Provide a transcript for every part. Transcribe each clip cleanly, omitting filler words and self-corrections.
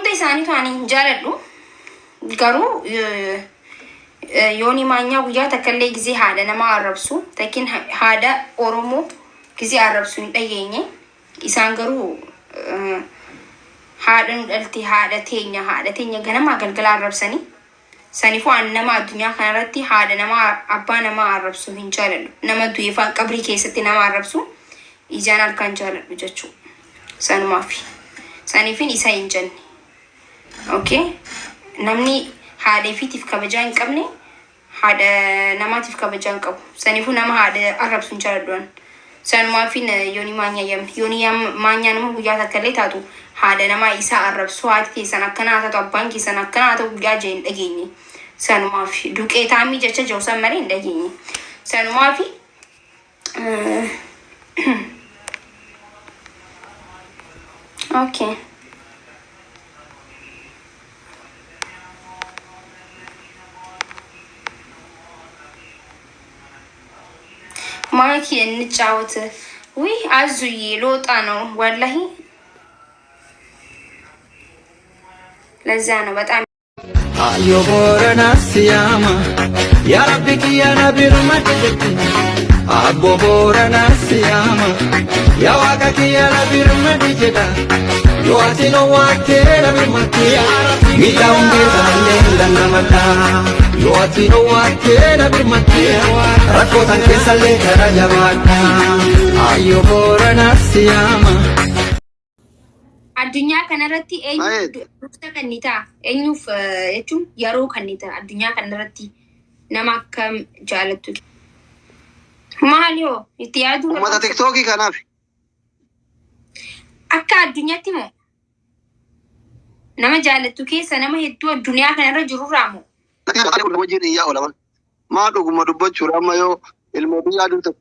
Hunda isaaniitu ani hin jaaladhu. Garuu Yooni Maanyaa guyyaa takka illee gizee haadha namaa arrabsu takkin haadha Oromoo gizee arrabsu hin dhageenye. Isaan garuu haadha nu dhalte, haadha teenya, haadha teenya ganamaa galgala arrabsanii. Sanifuu an nama addunyaa kanarratti haadha namaa, abbaa namaa arrabsu hin jaaladhu. Nama du'e faan qabrii keessatti nama arrabsu ijaan harkaan jaaladhu jechuu. Sanumaafi. Saniifin isa hin jenne. Okay. Namni haadha ifiitiif kabajaa hin qabne haadha namaatiif kabajaa hin qabu. Saniifuu nama haadha arrabsu hin jaaladhu an. Sanumaafin Yoonii Maanyaa yamne. Yoonii Maanyaan immoo guyyaa takka illee taatu haadha namaa isaa arrabsu, haati teessan akkana haa taatu, abbaan keessan akkana haa ta'u guyyaa jee hin dhageenye. Sanumaaf duqeetaamii jecha jiru san malee hin dhageenye. Sanumaafi okay. ማኪ እንጫወት። ውይ አዙዬ ልወጣ ነው ወላሂ። ለዛ ነው በጣም Ayyoo Booranaa siyaama yaa Rabbi kiyya na birmadhu jetti. Abbo Booranaa siyaama yaa Waaqa kiyya na birmadhu jedha. Yoo ati nu waattee na birmatte miidhaa hundee sanallee dandamadha. Yoo ati nu waattee na birmatte rakkoo tan keessallee karaa jabaadha. Ayyoo Booranaa siyaama. Addunyaa kanarratti eenyuuf Ayeet. dursa kennitaa? Eenyuuf jechuun yeroo kennitaa? Addunyaa kanarratti nama akkam jaalattu? Maal yoo itti yaaduu Uummata barbaachisa? tiktookii kanaaf. Akka addunyaatti moo? Nama jaalattu keessa nama hedduu addunyaa kanarra jirurraa moo? Wajjin iyyaa oolaman. Maa dhuguma dubbachuudha amma yoo ilmoo biyyaa duuta.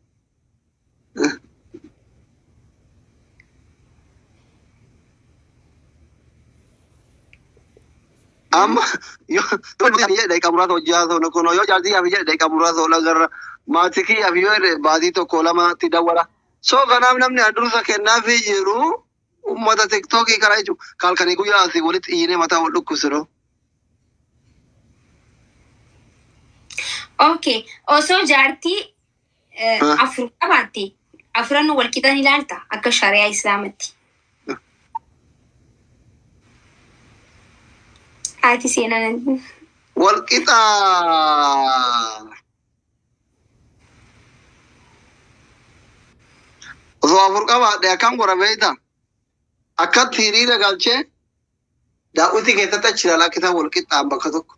Amma yoo jedhe daqiiqaa muraasa hojii haasa'u kun yoo jaartii yaaf jedhe daqiiqaa muraasa ol agarra. Maatii kiyyaaf yoo jedhe baatii tokko lamatti dawwala. So kanaaf namni dursa kennaafii jiru uummata tiktookii kana jechuudha. Kalkanii guyyaa asii walitti iyyinee mataa wal dhukkubsinu. Okay, osoo jaartii afur qabaatte afran wal qixan ilaalta akka shari'aa islaamatti. Haati seenaa nan. Wal qixaa. Osoo afur qabaadhe akkam godha beektaa? Akkatti hiriira galchee daawwitii keessatti achi ilaalaa akka isaan wal qixxaan bakka tokko.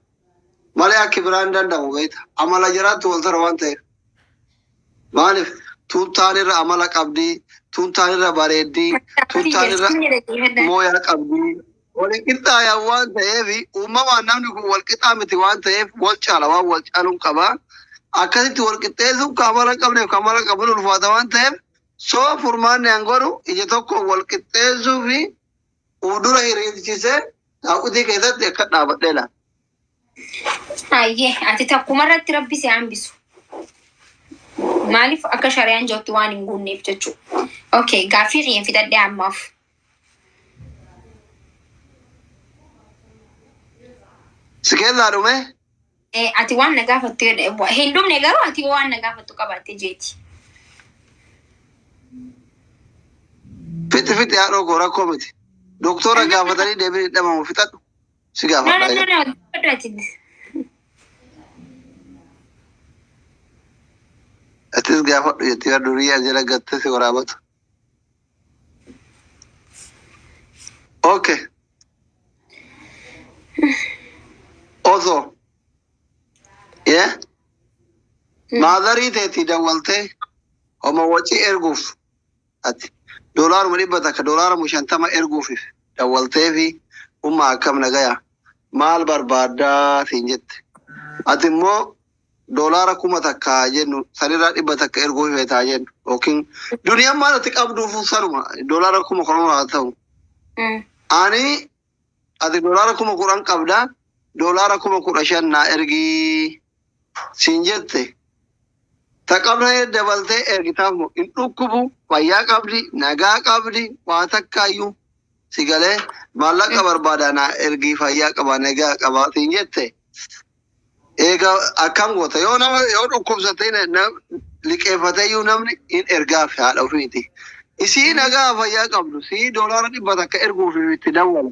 Malee akki biraa hin danda'amu beekta. Amala jiraatti wal tara waan ta'eef. Maaliif tuuttaan irra amala qabdi, tuuttaan irra bareeddi, tuuttaan irra mooyaa qabdi. Wal hin qixxaayan waan ta'eef uumamaan namni kun wal qixxaa miti waan ta'eef wal caala waan wal caaluun qaba. Akkasitti wal qixxeessuun ka amala hin qabneef ka amala qabuun ulfaata waan ta'eef soo furmaanni an godhu ija tokko wal qixxeessuu fi uf dura hiriirsisee daawwitii keessatti akka dhaabadhee laala. Hayyee ati takkuma irratti rabbi si hambisu. Maaliif akka shari'aan jirtu waan hin guunneef jechuudha. Okay, gaaffii kiyya fixadhee ammaaf. Si keessaa dhume? Ati waan na gaafattu hin dhumne garuu ati waan na gaafattu qabaatte jeeti. Fixi fixi haadhoo koo rakkoo miti. Doktora gaafatanii deebiin hin dhabamu fixadhu. Si No, no, gaafadha. no, no, dubbadhu ati. Atis gaafadhu jettee durii as jala gattee si waraabatu. Okay. Osoo. Yeah. Maazarii teetii dawwaltee homa wacii erguuf ati doolaaruma 100 doolaaruma 50 erguuf dawwaltee fi umma akkam nagaya maal barbaaddaa siin jette. Ati immoo doolaara 1000 jennu sanirraa 100 erguuf feetaa jennu yookiin duniyaan maal ati qabduuf sanuma doolaara 10,000 haa ta'u. Ani ati doolaara 10,000 qabda doolaara 15,000 naa ergii siin jette. Ta qabna dabaltee ergitaaf moo hin dhukkubu fayyaa qabdi nagaa qabdi waa takkaayyuu. Si galee maallaqa barbaada naa ergii, fayyaa qaba, nagaa qabaa siin jette. Eega akkam goota? Yoo nama yoo dhukkubsatee liqeeffatee iyyuu namni hin ergaaf haadha ofiiti. Isii nagaa fayyaa qabdu sii $100 erguuf itti dawwala.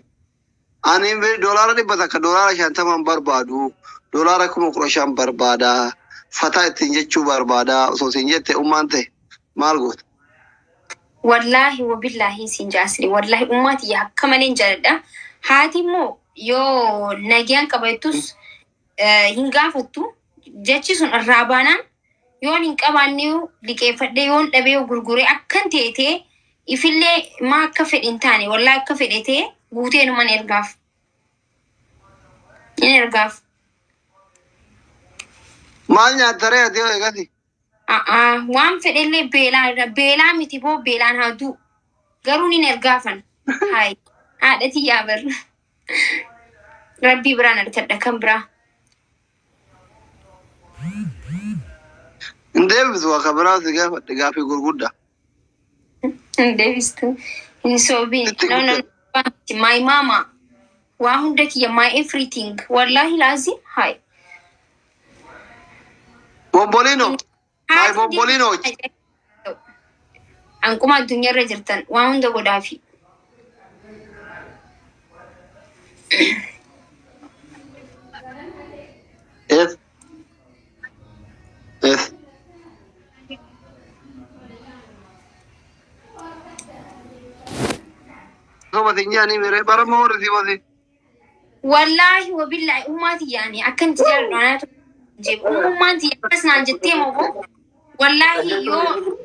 Ani $100, $50n barbaadu, $15,000 barbaada, fataa ittiin jechuu barbaada osoo siin jette ummaan ta'e maal goota? Wallaahi wabillaahi siin jaasiri, wallaahi ummaa tiyya akka malee hin jaaladha. Haati immoo yoo nagayaan qabattus hin gaafattu, jechi sun irraa baanaan yoon hin qabaanne liqeeffadhee, yoon dhabee gurguree akkan ta'e ta'e ifillee maa akka fedhe hin taane, wallaahi akka fedhe ta'e guutee numan ergaaf. Hin ergaaf. Maal nyaattaree ati yoo eegati? A'aa, waan fedhellee beelaa irra beelaa miti boo, beelaan haa du'u. Garuu nin ergaafan. Hayi, haadha tiyyaa bar. Rabbii biraan argadha kan biraa. Hin deebisu, akka biraa si gaafadhe gaafii gurguddaa. Hin deebistu. Hin soobin. Itti No, no, guddaa. no. My mama. Waa hunda kiyya, my everything. Wallahi laazim. Hayi. Bomboliino. My Haati bomboliino. Anquma addunyaarra jirtan waa hunda godhaafi. Yes. Yes. Soba sinjaanii mere bara moori si basi. Wallaahi wabillaahi ummaa tiyyaani akkan itti jaalladhu anaatu jeebu. Ummaan tiyya akkas naan jettee moo, wallaahi yoo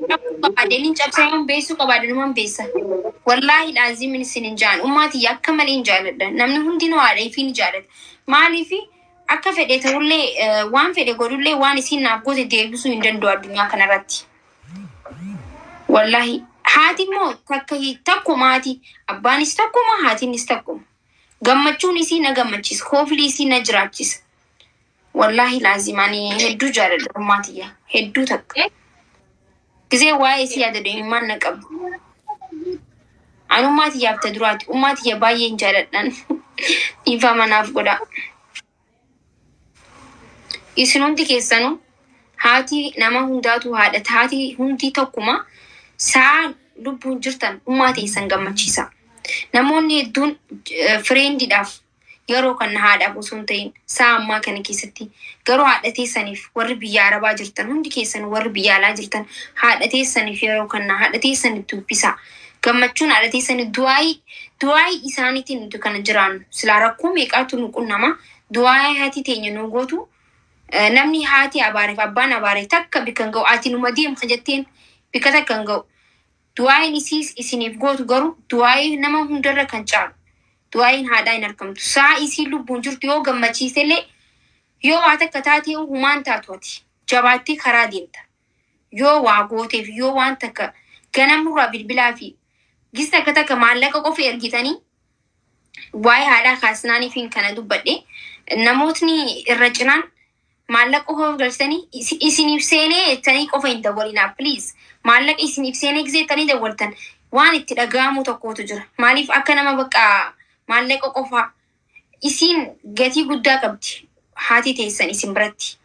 cabsuu qabaadhe nin cabsa, yoon beessuu qabaadhe numan beessa. Wallaahi laazimin isin hin jaan, ummaa tiyya akka malee hin jaalladha. Namni hundinuu haadha ifii ni jaallata. Maaliifi akka fedhe ta'ullee, waan fedhe godhullee, waan isiin naaf goote deebisuu hin danda'u addunyaa kanarratti. Wallaahi haati immoo takka takkuma, haati abbaanis takkuma, haatiinis takkuma. Gammachuun isii na gammachiisa. Koofli isii na jiraachisa. Wallaahi laazim ani hedduu jaaladha ummaa tiyya. Hedduu takka. Gisee waa'ee isii yaada imimmaan na qabu. Ani ummaa tiyyaaf ta duraati. Ummaa tiyya baay'een jaaladhan. Dhiifama manaaf godha. Isin hundi keessanuu haati nama hundaatu haadha, haati hundi tokkuma. Sa'a lubbuun jirtan ummaa teessan gammachiisa. Namoonni hedduun friendiidhaaf yeroo kan haadhaaf osoo hin ta'in, sa'a ammaa kana keessatti garuu haadha teessaniif, warri biyya arabaa jirtan hundi keessan, warri biyya alaa jirtan, haadha teessaniif yeroo kana haadha teessaniif dubbisaa. Gammachuun haadha teessanii, du'aayii isaaniitiin nuti kana jiraannu. Silaa rakkoo meeqaatu nu qunnama. Du'aayii haati teenya nu gootu, namni haati abaareef abbaan abaare takka bikka hin ga'u. Ati numa deemka jetteen bikka takka hin ga'u. Du'aayin isiis isiniif gootu garuu du'aayii nama hundarra kan caalu. Du'aayin haadhaa hin argamtu. Sa'a isiin lubbuun jirtu yoo gammachiisellee, yoo waa takka taatee humaan taatu, ati jabaattee karaa deemta. Yoo waa gooteef, yoo waan takka ganamurraa bilbilaa fi gis takka takka maallaqa qofa ergitanii, waa'ee haadhaa kaasnaaniif kana dubbadhe, namootni irra cinaan maallaqa qofa galchitanii isiniif seenee jettanii qofa hin dawwalinaa, please. Maallaqa isiniif seenee gisee jettanii dawwaltan waan itti dhaga'amu tokkotu jira. Maaliif akka nama bakka maallaqa qofa, isiin gatii guddaa qabdi haati teessan isin biratti.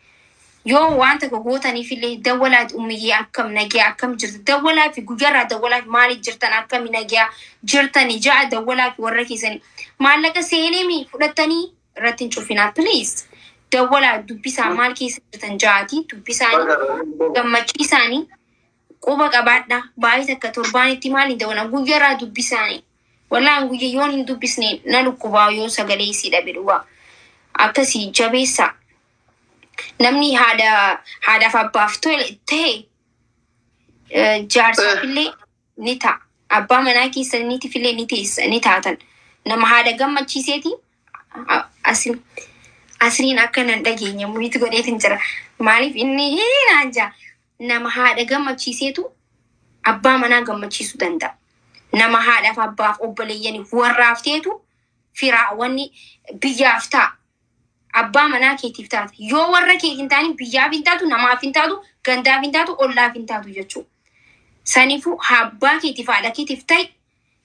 Yoo waan tokko gootaniif illee dawwalaati, ummiyyee akkam nagiyaa, akkam jirta, dawwalaa fi guyyaarraa dawwalaa fi maaliif jirtan, akkami nagiyaa jirtani ja'a dawwalaa fi warra keessanii. Maallaqa seeneemi fudhattanii irratti hin cufinaa, please. Dawwalaa dubbisaa, maal keessa jirtan ja'aati dubbisaanii, gammachiisaanii, quba qabaadha. Baay'ee takka torbaanitti maal hin dawwalan, guyyaarraa dubbisaanii. Wallaan guyya yoon hin dubbisne na dhukkubaa, yoo sagalee isii dhabe dhugaa. Akkasii jabeessaa. Namni haadha haadhaaf abbaaf tole ta'e jaarsaaf illee ni ta'a. Abbaa manaa keessaniitiif illee ni teessa ni taatan. Nama haadha gammachiiseeti asliin akka nan dhageenya muriitti godheetin jira. Maaliif inni naan jaa, nama haadha gammachiiseetu abbaa manaa gammachiisuu danda'a. Nama haadhaaf abbaaf obboleeyyaniif warraaf ta'etu firaa wanni biyyaaf ta'a. Abbaa manaa keetiif taata. Yoo warra keetiin hin taane biyyaaf hin taatu, namaaf hin taatu, gandaaf hin taatu, ollaaf hin taatu jechuudha. Saniifuu abbaa keetiif haadha keetiif ta'e.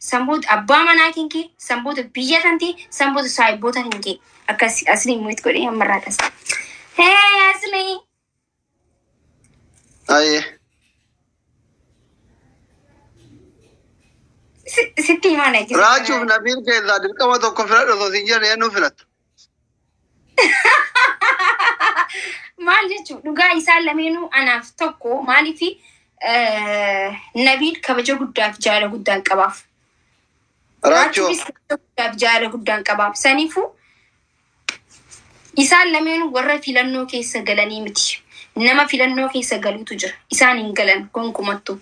Sanboota abbaa manaa kinkee, sanboota biyya tantee, sanboota saayibboota kinkee. Akkas Aslii mute godhee ammarraa qasa. Hee Aslii. Ayyee. Sitti himaa na jira. Raachuuf Nabiil keessaa dirqama tokko filadhu osoo siin jedhan eenyu filatta? Maal jechuun, dhugaa isaan lameenuu anaaf tokko. Maaliif? Nabiil kabaja guddaaf jaala guddaan qabaaf. Raachuu. Raachuufis kabaja guddaaf jaala guddaan qabaaf. Saniifuu isaan lameenuu warra filannoo keessa galanii miti. Nama filannoo keessa galuutu jira. Isaan hin galan gonkumattuu.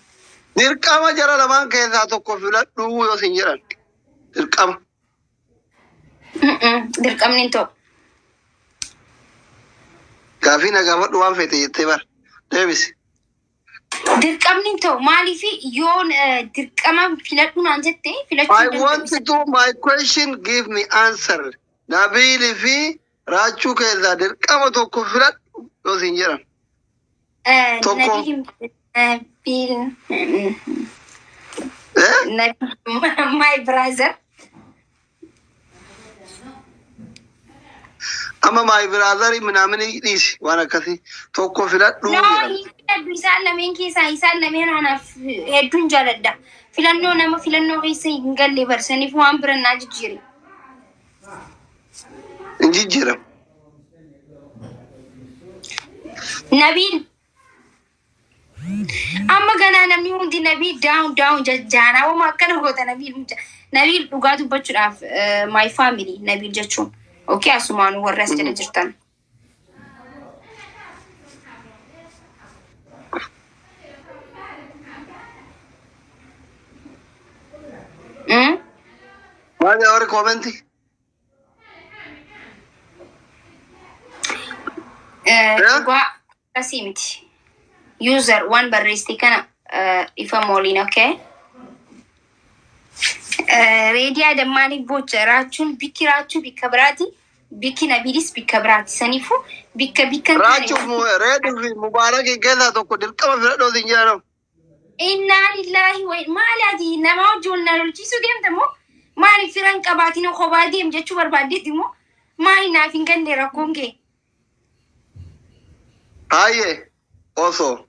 Dirqama jara lamaan keessaa tokko filadhu yoo siin jedhan. Dirqama. Dirqamni hin ta'u. Gaafii na gaafadhu waan feete jettee bara. Deebisi. Dirqamni hin ta'u. Maaliif? Yoo dirqama filadhu naan jette filachuu I hin want danda'u. to my question, give me answer. Nabiilii fi Raachuu keessaa dirqama tokko filadhu yoo siin jedhan. Tokko. Nabiil, Nabiil, Eh? Nabiil, my brother. Amma my brother minaamin dhiisi, waan akkasii tokko filadhu No, jedhan. hin filadhu. Isaan lameen keessaa isaan lameen anaaf hedduun jaaladha. Filannoo nama filannoo keessa hin galle barsaniif waan bira naa jijjiire. Hin jijjiiramu. Nabiil. Amma ganaa namni hundi Nabiil down down jajjaanaa wama akkana goota Nabiil. Nabiil dhugaa dubbachuudhaaf my family Nabiil jechuun. Okay, asumaanuu warri as jala jirtan. Maal warri comment? Dhugaa akkasii miti. User waan barreessite kana ifa mooliin, okay? Reediyaa dammaaniif bocha raachuun bikki raachuu bikka biraati. Bikki Nabiilis bikka biraati. Saniifuu bikka bikka hin taane. Raachuuf Reedii fi Mubaarakiin keessaa tokko dirqama filadhu osoo hin jedhamu. Innaa lillaahi wa maali, ati nama wajjin wal na lolchiisuu deemta moo maali? Firan qabaatiin kophaa deem jechuu barbaaddeeti moo maali? Naaf hin galle rakkoon kee. Hayyee, osoo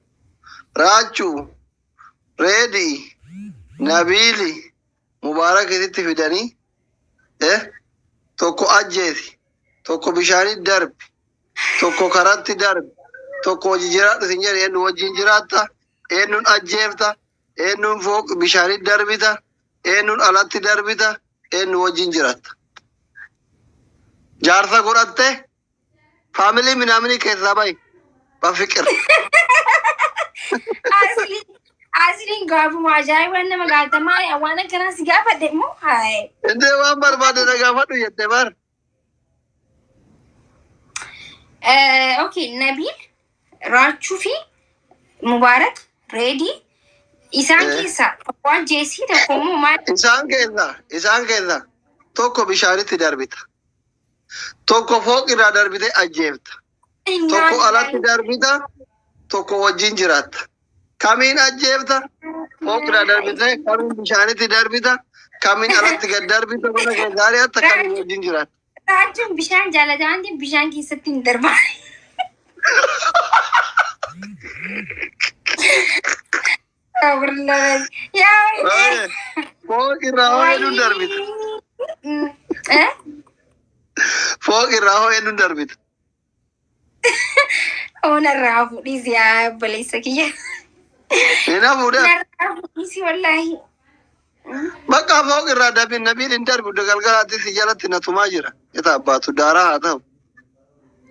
Raachuu, Reedii, Nabiili, Mubaarak isitti fidanii tokko ajjeesi, tokko bishaanitti darbi, tokko karatti darbi, tokko hojii jiraadhu sin jedhe, eenyu wajjin jiraatta, eenyuun ajjeefta, eenyuun fooq bishaanitti darbita, eenyuun alatti darbita, eenyu wajjin jiraatta? Jaarsa godhatte family minaamini keessaa bahi bafiqir. Asliin gaafuma ajaa'ibaan nama gaafatamaa waan akkanaa si gaafadhe immoo haye. Indee waan barbaade na gaafadhu jette bar. Okay, Nabiil, Raachuu fi Mubaarak, Reedii isaan keessaa tokko ajjeesii, tokko immoo maal? Isaan keessaa tokko bishaanitti darbita. Tokko fooq irraa darbite ajjeefta. Tokko alatti darbita, tokko wajjin jiraatta. Kamiin ajjeefta? Fooq irraa darbite, kamiin bishaanitti darbita, kamiin alatti gad darbita, mana keessaa ari'atta, kamiin wajjin jiraatta? Raachuun bishaan jaalata waan ta'eef bishaan keessatti hin darbaa. Yaa. Fooq irraa hoo eenyuun darbita? Eh? Fooq irraa hoo eenyuun darbita? Onarraa fuudhis yaa obboleessa kiyya. Hin hafuudhaan. Narraa fuudhisi wallaahi. Bakka fooq irraa darbi, Nabiin hin darbu, galgalaatti si jalatti na tumaa jira. Eta abbaatu daaraa haa ta'u.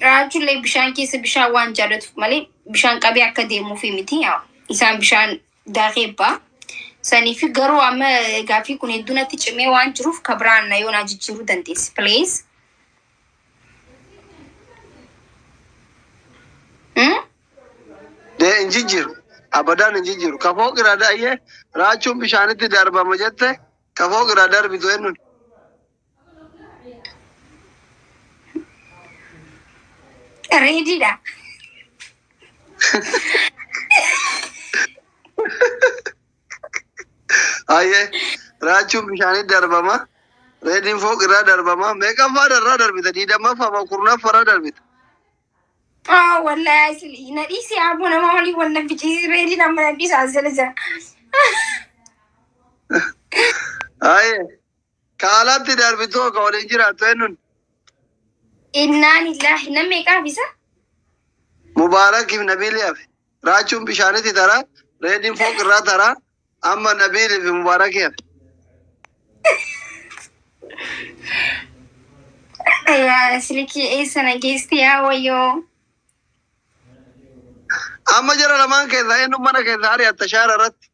Raachullee bishaan keessa bishaan waan jaallatuuf malee bishaan qabee akka deemuufi miti. Yaa isaan bishaan daakee ba'a. Saniif garuu amma gaaffii kun hedduu natti cimee waan jiruuf kabiraan na yoo naa jijjiiruu dandeessi. Please. Hmm? Dee hin jijjiiru. Abadaan hin jijjiiru. Ka fooq irraa daayyee raachuun bishaanitti darbama jette, ka fooq irraa darbitu eenyuun? Reediidha. Ayyee. Raachuun bishaanii darbama. Reediin fooq irraa darbama. Meeqaffaa irraa darbita? 20ffaa moo 10ffaarraa darbita? Ah, wallahi asli na dhiisi abbo, nama olii wal na fichiisi. Reediin amma na dhiisa, as jala jira. Aye. Ka alatti darbitoo ka waliin jiraattu eenyuun? Innaa lillahi, nam meeqaaf isa? Mubaarakiif Nabiiliyaaf. Raachuun bishaanitti tara. Reediin fooq irraa tara. Amma Nabiilii fi Mubaarakiif. Yaa silkii, eessa na geesti yaa wayyoo. Amma jara lamaan keessaa eenyuun mana keessaa ari'atta shaara irratti?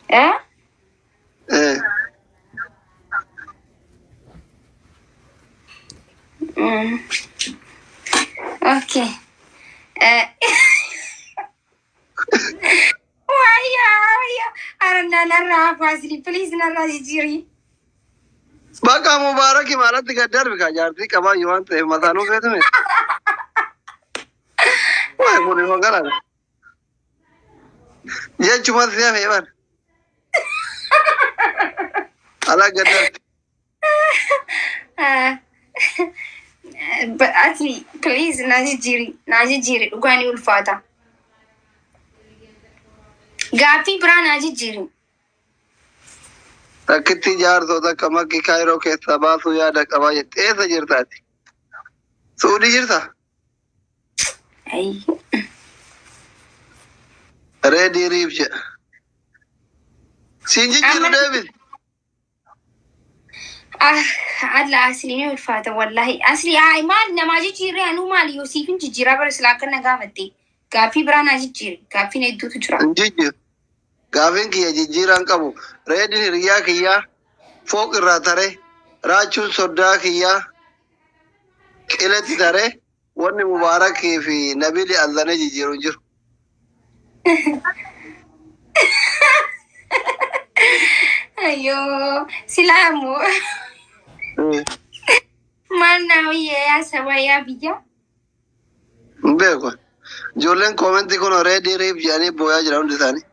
Eh? Eh. Okay. Wayyaa wayyaa. Arannaa narraa hafu asli, please narraa jijjiiri. Bakka Mubaaraki maalatti gad darbi ka jaartii qabaa waan ta'eef mataanuu feetume. Waay, kun hin galan. Jechuma si hafee bar. Ala gad darbi. But asli, please naa jijjiiri, naa jijjiiri, dhugaa ni ulfaata. Gaaffii biraa naa jijjiiri. Takkitti jaarsoo takka makki Kaayiroo keessaa baasuu yaada qabaa jette. Eessa jirtaati? Suudii jirta? Ayy. Reedii riif jedha. Siin jijjiiru deebisi. Ah, Allah, asli ni ulfaata wallahi. Asli ay maal namaa jijjiirre? Anuu maal yoo siifin jijjiiraa bara silaa akka na gaafatte. Gaaffii biraa naa jijjiiri. Gaaffiin hedduutu jira. Hin jijjiiru. Gaafiin kiyya jijjiiraan qabu. Reediin hiriyaa kiyyaa fooq irraa tare. Raachuun soddaa kiyyaa qiletti tare. Wanni Mubaarakii fi Nabili azanee jijjiiru hin jiru. Ayyoo, silaa immoo maal naa wayya yaa saba yaa biyya. Hin beeku. Ijoolleen koomentii kun reedii riif jedhanii booyaa jira hundi isaanii.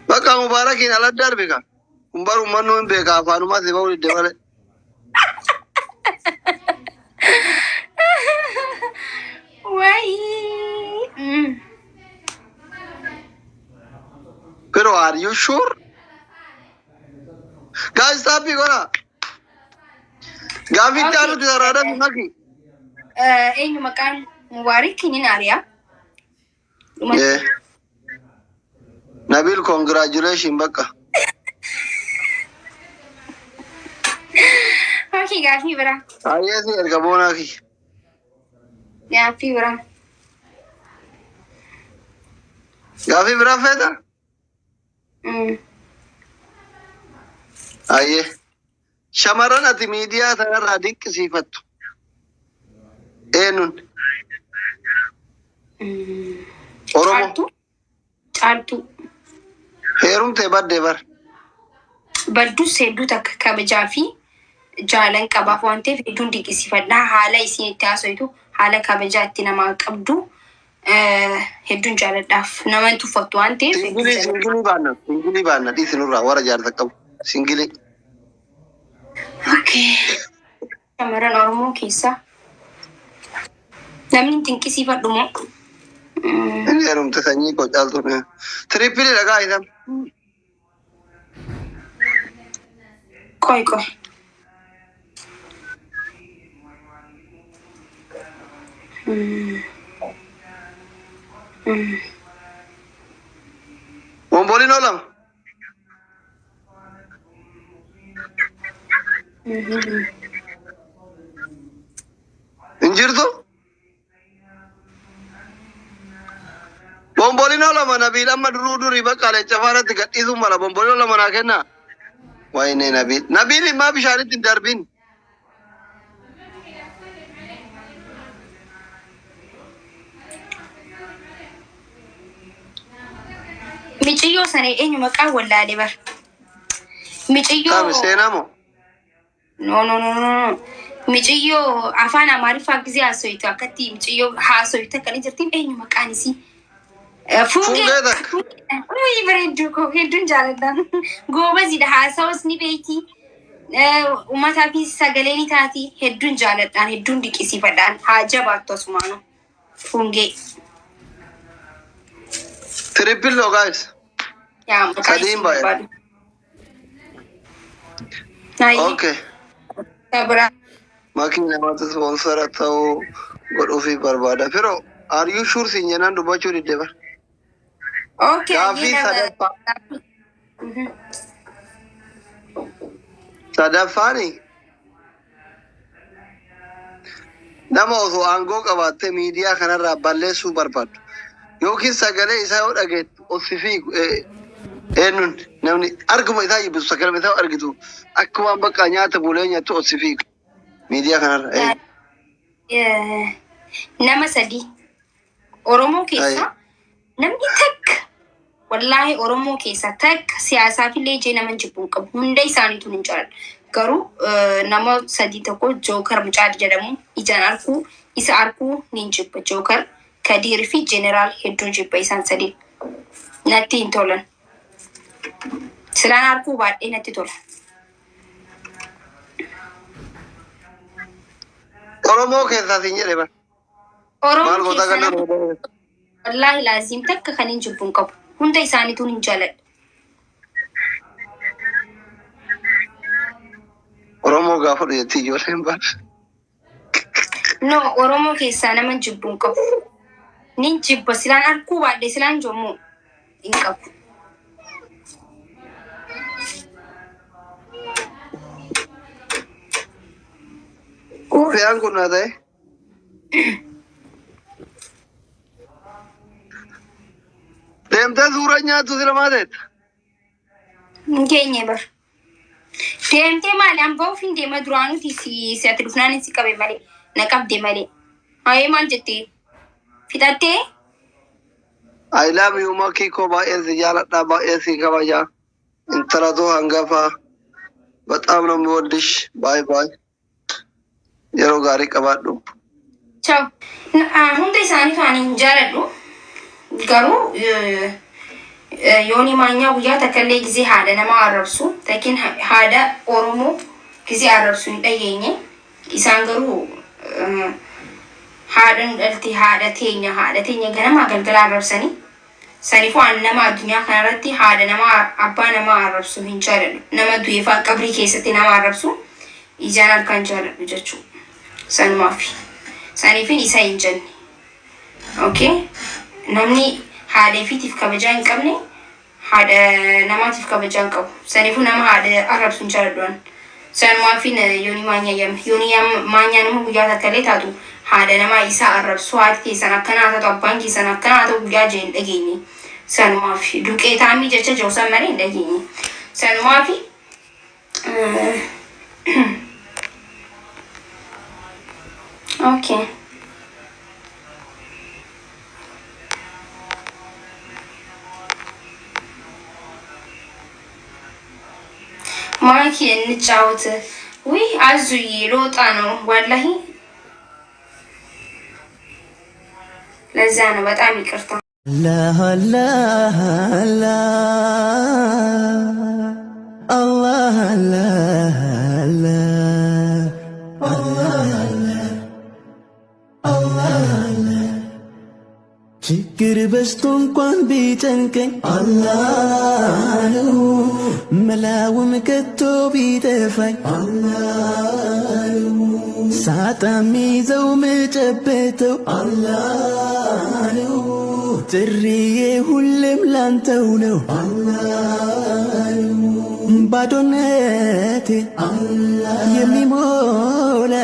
Bakka Mubaarakiin ala darbi ka. Kun baru uummanni hin beeka, afaanumaa si ba'uu didde malee. Wayii. Pero are you sure? Guys, stop godha. Gaaffii itti aanutti saraadhaan maki. Eenyu maqaan Mubaarik ni ari'a. Yeah. Nabil, congratulations bakka. Okay, gaaffii biraa. Ayyeesi erga boonaa kiyya. Gaaffii biraa. Gaaffii biraa feeta? Mm. Ayyee. Shamarran ati miidiyaa sanarraa dinqisiifattu. Eenyuun? Oromoo. Caaltuu. Caaltuu. Heerumtee baddee bar. Baddus hedduu takka kabajaa fi jaalan qabaaf waan ta'eef hedduun dinqisiifadha. Haala isiin itti haasoitu, haala kabajaa itti namaa qabdu hedduun jaaladhaaf. Nama hin tuffattu waan ta'eef hedduun Singilii jaaladha. singilii baanna. Singilii baanna. Dhiisi nurraa warra jaarsa qabu. Singilii. Okay. Shamarran Oromoo keessaa namni dinqisiifadhu moo? Inni heerumte sanyii koo caaltu. Triple dhagaa isaan. Qoy qoy. Bomboliin lama. Hin jirtu? Bomboliin lama Nabiil amma duruu durii bakka leenca faanatti gadhiisuun mala, bomboliin lama naa kennaa. Wayne Nabiil. Nabiil immaa bishaanitti hin darbin. Miciyyoo sana eenyu maqaa wallaalee bar. Miciyyoo. Kami, seenaa moo? No, no, no, no, no. Miciyyoo afaan Amaariffaa gisee haasoytu akkatti miciyyoo haasoytu akkana jirtiin eenyu maqaan isii? Fuungee. Fuungee takka. Uy, bareedduu koo hedduun jaaladha. Goobaziidha, haasawas ni beeyti. Uummataa fi sagalee ni taati. Hedduun jaaladhaan, hedduun dinqisiifadhaan. Haa jabaattu asumaanuu. Fuungee. Triple loo guys. Yaa maqaan Sadiin isii baay'ee. barbaadu. Naayi. Okay. Biraa. Makii namatti sponsora ta'uu godhuufii barbaada. Firoo, are you sure siin jennaan dubbachuu didde bar. Okay. Gaaffii sadaffaa. Sadaffaani nama osoo aangoo qabaattee miidiyaa kanarraa balleessuu barbaaddu yookiin sagalee isaa yoo dhageettu ossi fiigu eenyuun namni arguma isaa jibbisu sagalee isaa yoo argitu akka waan bakka nyaata bulee nyaattu ossi fiigu miidiyaa kanarra eenyu. Nama sadi. Oromoo keessaa namni takka, wallaahi Oromoo keessaa takka siyaasaaf illee ijee nama jibbu hin qabu. Hunda isaaniitu hin jaaladha. Garuu nama sadii, tokko Jookar Mucaa jedhamu ijaan arkuu isa arkuu ni jibba. Jookar, Kadiir fi Jeneraal hedduu jibba isaan sadii. Natti hin tolan. Silaan arkuu baadhee natti tola. Oromoo keessaa siin jedhe bar. Maal Oromoo goota keessaa kana nama wallaahi laaziim takka kan hin jibbu hin qabu. Hunda isaaniitu hin jaaladha. Oromoo gaafa dhujetti ijoolleen bar. No, Oromoo keessaa nama jibbu hin qabu. Nin jibba silaan arkuu baadhee silaan jommoo hin qabu. Koofiyaan kun naa ta'e. Deemtee suura nyaattu sila maa ta'e? Hin geenye bar. Deemtee maali? An ba'uuf hin deema duraanuti si ati dhufnaan si qabe malee. Na qabde malee. Hayee maal jettee? Fixattee? I love you makii koo, baay'ee si jaaladha, baay'ee si kabaja. Intala too hangafaa. በጣም ነው የምወድሽ። Bye bye. Yeroo gaarii qabaadhu. Ciao. Hunda isaanii kan hin jaaladhu. Garuu yooni maanyaa guyyaa takka illee gisee haadha namaa arrabsu, takkin haadha Oromoo gisee arrabsu hin dhageenye. Isaan garuu haadha nu dhalte, haadha teenya, haadha teenya ganamaa galgala arrabsanii. Saniifuu an nama addunyaa kanarratti haadha namaa, abbaa namaa arrabsu hin jaaladhu. Nama du'eefaa qabrii keessatti nama arrabsu ijaan harkaan jaaladhu jechuudha. Sanumaaf. Saniifin isa hin jenne. Okay? Namni haadha ofiitiif kabajaa hin qabne haadha namaatiif kabajaa hin qabu. Saniifuu nama haadha arrabsu hin jaaladhu an. Sanumaafin yooni maanyaa yamne. Yooni maanyaan immoo guyyaa takka illee taatu haadha namaa isaa arrabsu, haati keessan akkanaa taatu, abbaan keessan akkanaa ta'u guyyaa jee hin dhageenye. Sanumaaf duqeetaamii jecha jiru san malee hin dhageenye. Sanumaaf okay. ማኪ እንጫወት። ውይ አዙዬ ልወጣ ነው ወላሂ። ለዛ ነው፣ በጣም ይቅርታ። አላህ አላህ አላህ አላህ አላህ አላህ አላህ። ችግር በዝቶ እንኳን ቢጨንቀኝ አላህ ነው፣ መላውም ከቶ ቢጠፋኝ አላህ ነው፣ ሳጣ ሚይዘው ምጨበተው አላህ ነው፣ ጥሪዬ ሁሌም ላንተው ነው አላህ ነው፣ ባዶነቴ የሚሞላ